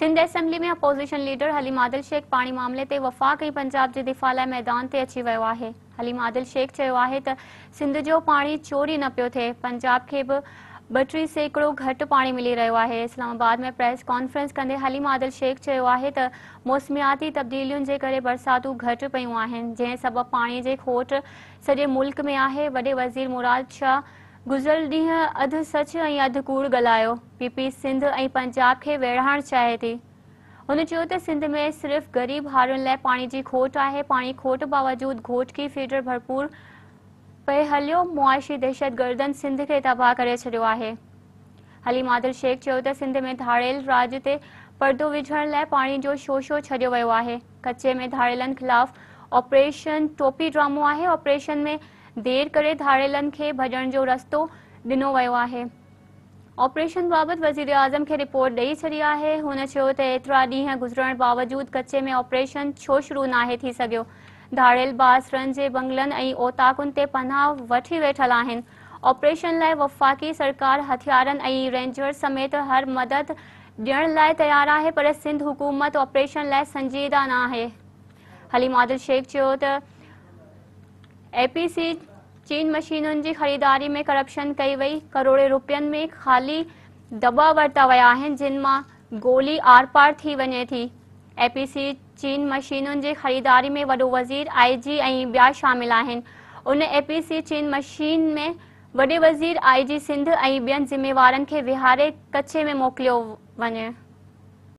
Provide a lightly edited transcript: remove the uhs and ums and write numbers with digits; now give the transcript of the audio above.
Sindh assembly ۾ opposition leader Haleem Adil Sheikh پاڻي معاملي تي وفاق ۽ پنجاب جي دفاع لاء ميدان تي اچي ويو آهي. حليم عادل شيخ چيو آهي ته سنڌ جو پاڻي چوري نه پيو ٿئي، پنجاب کي به 2-3% گهٽ پاڻي ملي رهيو آهي. اسلام آباد ۾ پريس ڪانفرنس ڪندي حليم عادل شيخ چيو آهي ته موسمياتي تبديلين جي ڪري برساتون گهٽ پيون آهن، جنهن سبب پاڻي جي کوٽ سڄي ملڪ ۾ آهي. وڏي وزير مراد شاهه گذريل ڏينهن اڌ سچ ۽ اڌ ڪوڙ ڳالهايو، پي پي سنڌ ۽ پنجاب کي ويڙهائڻ چاهي ٿي. هن چيو ته سنڌ ۾ صرف غريب هارين لاء پاڻي جي کوٽ آهي، پاڻي کوٽ باوجود گهوٽڪي فيڊر ڀرپور پئي هليو، معاشي دهشتگردن سنڌ کي تباهه ڪري ڇڏيو آهي. حليم عادل شيخ چيو ته سنڌ ۾ ڌاڙيل راڄ تي پردو وجهڻ لاء پاڻي جو شوشو ڇڏيو ويو آهي، ڪچي ۾ ڌاڙيلن خلاف آپريشن ٽوپي ڊرامو آهي، آپريشن ۾ دير ڪري ڌاڙيلن کي ڀڄڻ جو رستو ڏنو ويو آهي. آپريشن بابت وزيراعظم کي رپورٽ ڏئي ڇڏي آهي. هن چيو ته ايترا ڏينهن گذرڻ باوجود ڪچي ۾ آپريشن ڇو شروع ناهي ٿي سگهيو؟ ڌاڙيل بااثرن جي بنگلن ۽ اوطاقن تي پناهه وٺي ويٺل آهن. آپريشن لاء وفاقي سرڪار هٿيارن ۽ رينجرز سميت هر مدد ڏيڻ لاء تيار آهي پر سنڌ حڪومت آپريشن لاء سنجيده ناهي. حليم عادل شيخ چيو ته اي پي سي چين مشينن جي خريداري ۾ ڪرپشن ڪئي وئي، ڪروڙين روپين ۾ خالي دٻا ورتا ويا آهن جن مان گولي آرپار ٿي وڃي ٿي، اي پي سي چين مشينن جي خريداري ۾ وڏو وزير، آء جي ۽ ٻيا شامل آهن، ان اي پي سي چين مشين ۾ وڏي وزير، آء جي سنڌ ۽ ٻين ذميوارن کي ويهاري ڪچي ۾ موڪليو وڃي.